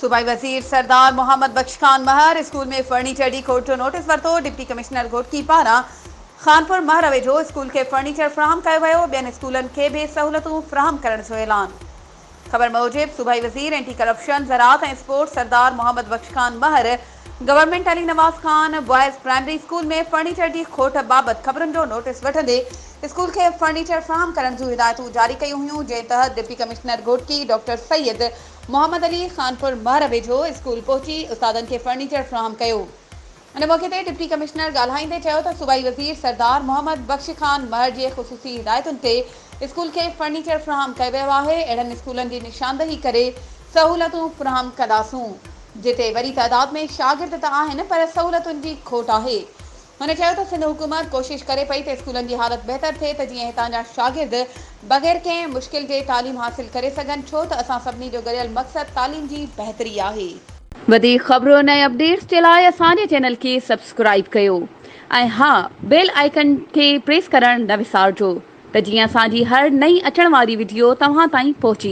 صوبائي وزير سردار محمد بخش خان مهر school ۾ furniture جي کوٽ جو نوٽيس ورتو، ڊپٽي ڪمشنر گهوٽڪي پاران خانپور مهر ويجهو اسڪول کي فرنيچر فراهم ڪيو ويو، ٻين اسڪولن کي به سهولتون فراهم ڪرڻ جو اعلان. خبر موجب صوبائي وزير اينٽي ڪرپشن، زراعت ۽ sports Sardar Muhammad Bakhsh Khan Mahar government Ali Nawaz Khan boys primary school ۾ furniture جي کوٽ بابت خبرن جو نوٽيس وٺندي اسڪول کي فرنيچر فراهم ڪرڻ جون هدايتون جاري ڪيون هيون جنهن تحت deputy commissioner Ghotki doctor Syed Muhammad Ali Khanpur Mahar ويجهو اسڪول پهچي استادن کي فرنيچر فراهم ڪيو. ان موقعي تي ڊپٽي ڪمشنر ڳالهائيندي چيو ته صوبائي وزير سردار محمد بخش خان مهر جي خصوصي هدايتن تي اسڪول کي فرنيچر فراهم ڪيو ويو آهي، اهڙن اسڪولن جي نشاندهي ڪري سهولتون فراهم ڪنداسون، جتي وڏي تعداد ۾ شاگرد ته آهن پر سهولتن جي کوٽ آهي. هن چيو ته سنڌ حڪومت ڪوشش ڪري پئي ته اسڪولن جي حالت بهتر ٿئي ته جيئن هتان جا شاگرد بغير ڪنهن مشڪل جي تعليم حاصل ڪري سگهن ڇو ته اسان سڀني جو گڏيل مقصد تعليم جي بهتري آهي. وڌيڪ خبرن ۽ اپڊيٽس جي لاء اسان جي چينل کي سبسڪرائيب ڪيو ۽ ها بيل آئيڪن کي پريس ڪرڻ نه وسارجو ته جيئن اسان جي هر نئين اچڻ واري وڊيو توهان تائين پهچي.